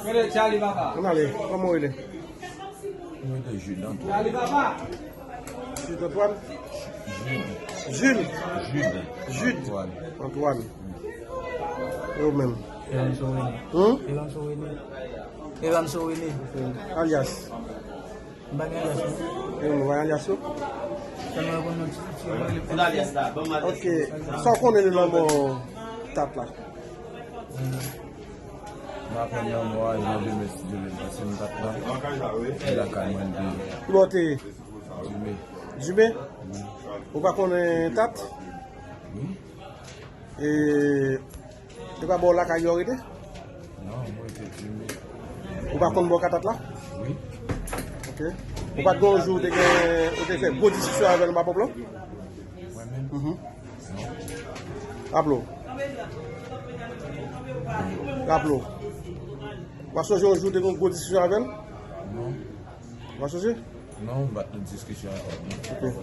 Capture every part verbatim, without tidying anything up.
Mwen rele Charlie, papa. Ann ale, kòman w rele? Mwen rele Jude Antoine. Charlie, papa. Jude Antoine? Jude. Jude. Jude. Jude. Antoine. Antoine. E ou menm? Evanso Rene. Hmm? Evanso Rene. Evanso Rene. Alias? M pa gen alyas, non. E ou pa gen alyas, non? Sèlman yo konn yon ti, ti, ti. Ok. Sa w konnen de lanmò Tat la? M aprann lanmò a, jan de mèt si Dye vle, paske m Tat la. E lakay mwen de. Ki bò w te ye? Dime. Dime? Ou pa konnen Tat? Wi. E, se pa bò lakay yo rete? Non, mwen rete Dime. Ou pa konn bò Katat la? Wi. Ok. Ou pa t gen yon jou ou te gen, ou te fè gwo diskisyon avè l anba ponp lan? Mwen menm? Mhm. Non. Raple w. Raple w. Ou pa sonje yon jou ou te gen yon gwo diskisyon avè l? Non. Ou pa sonje? Non, m pa t nan diskisyon avè l, non. Ok.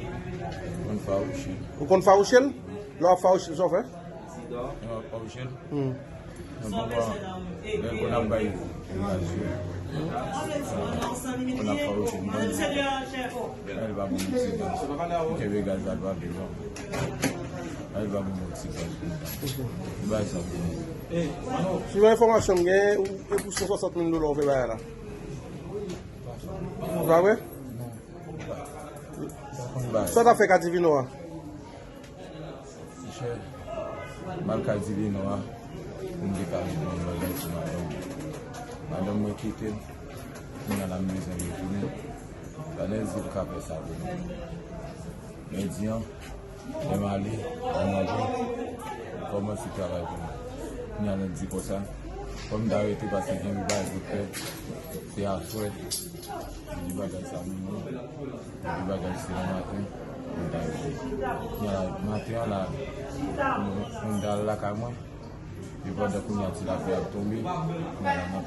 M konn fawouche l. Ou konn fawouche l? Lè w ap fawouche l, sa w fè? Lè m ap fawouche l? Hmm. Mwen konn, lè l konn ap bay gaz yo. Konn ap fawouche l, m konn di, lè l pa ban m ti gaz. M kenbe gaz la dwa devan. Lè l pa ban m ti gaz. M bay sa pou mwen. Selon enfòmasyon m gen, ou, e pou san swasant mil dola ou fè bagay la. Se pa vre? Non. Sa w t ap fè ka Divino a? Monchè, m al ka Divino a, pou m te ka regle yon bagay pou madanm mwen. Madanm mwen kite m, kounye a la m bezwen retounen. Pandan l di l ka fè sa pou mwen. Lendi an, lè m ale, lè m antre, kòmanse travay pou mwen. Kounye a l di konsa, fò m ta rete paske gen yon bagay pou fè, se aswè. Li di bagay sa minwi. Li di bagay se nan maten. Li ta rete. Kounye a la, maten an la, m, m ta al lakay mwen. E pandan kounye a ti lapli ap tonbe. Kounye a la, m ap